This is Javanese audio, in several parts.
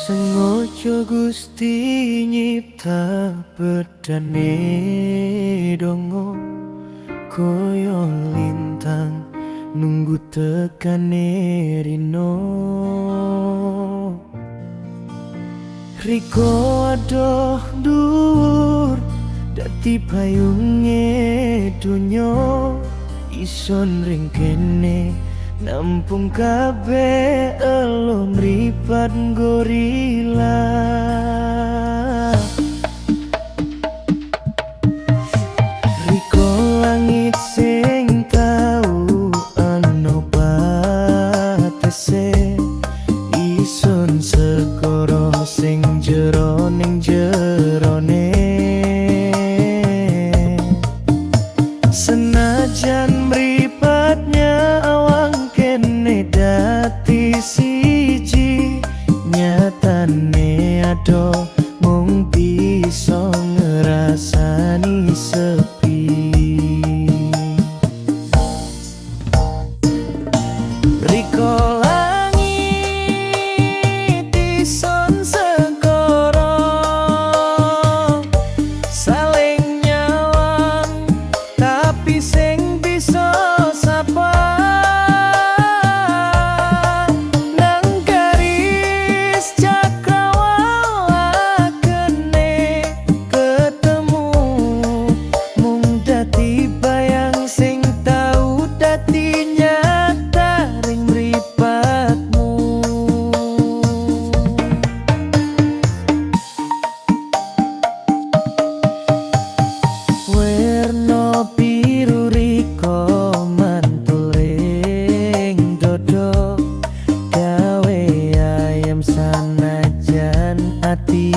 Sengaja Gusti nyipta bedane dongo kaya lintang nunggu tekane rino. Riko adoh dhuwur dadi payunge donya, ison ring kene nampung kabeh elo mripat gorila. Riko langit sing tau ana batese, ison segara sing jero ning jerone. Senajan mripatnya awang kene dadi siji, nyatane adoh mung bisa ngrasani sepi. Riko langit ison segara saling nyawang, tapi sing bisa sapa nang garis cakrawala kene ketemu, mung dadi bayang sing tau dadi nyata ring mripatmu. Werna biru riko mantul ring dodo, gawe ayem sanajan ati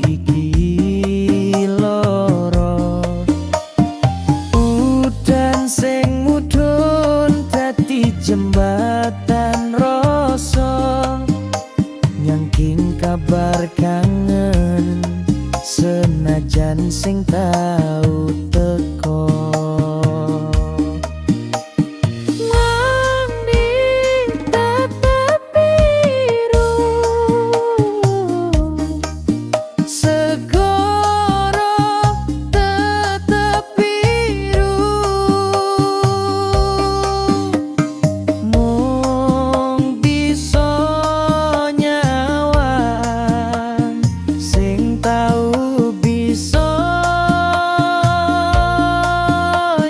iki loro. Udan sing mudhun dadi jembatan rasa, nyangking kabar kangen senajan sing tau teko. Langit tetep biru, segara tetep biru, mung bisa nyawang sing tau bisa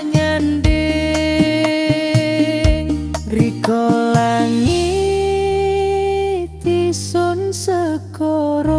nyanding. Riko langit ison segara.